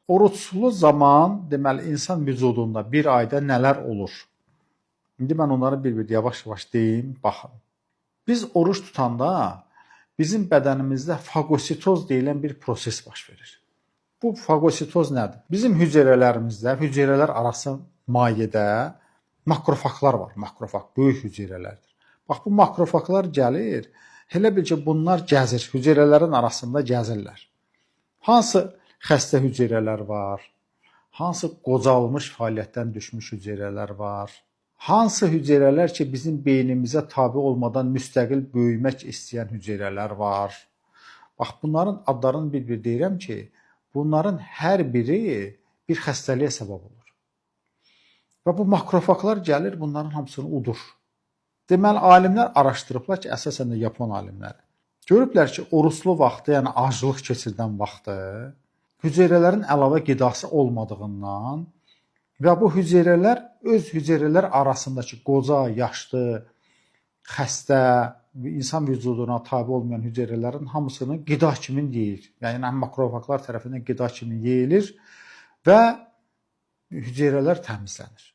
Oruclu zaman, deməli, insan vücudunda bir ayda nələr olur? İndi mən onları bir-bir yavaş-yavaş deyim, baxın. Biz oruc tutanda bizim bədənimizdə faqositoz deyilən bir proses baş verir. Bu faqositoz nədir? Bizim hüceyrələrimizdə, hüceyrələr arası mayedə makrofaqlar var. Makrofaq böyük hüceyrələrdir. Bax, bu makrofaqlar gəlir, elə bil ki, bunlar gəzir, hüceyrələrin arasında gəzirlər. Hansı xəstə hüceyrələr var, hansı qocalmış fəaliyyətdən düşmüş hüceyrələr var, hansı hüceyrələr ki, bizim beynimizə tabe olmadan müstəqil böyümək istəyən hüceyrələr var. Bax, bunların adlarını bir-bir deyirəm ki, bunların hər biri bir xəstəliyə səbəb olur. Və bu makrofaqlar gəlir, bunların hamısını udur. Deməli, alimlər araşdırıblar ki, əsasən də Yapon alimləri. Görüblər ki, oruclu vaxtı, yəni aclıq keçirdən vaxtı hüceyrələrin əlavə qidası olmadığından və bu hüceyrələr öz hüceyrələr arasındakı qoca, yaşlı, xəstə, insan vücuduna tabe olmayan hüceyrələrin hamısını qida kimi yeyir. Yəni makrofaqlar tərəfindən qida kimi yeyilir və hüceyrələr təmizlənir.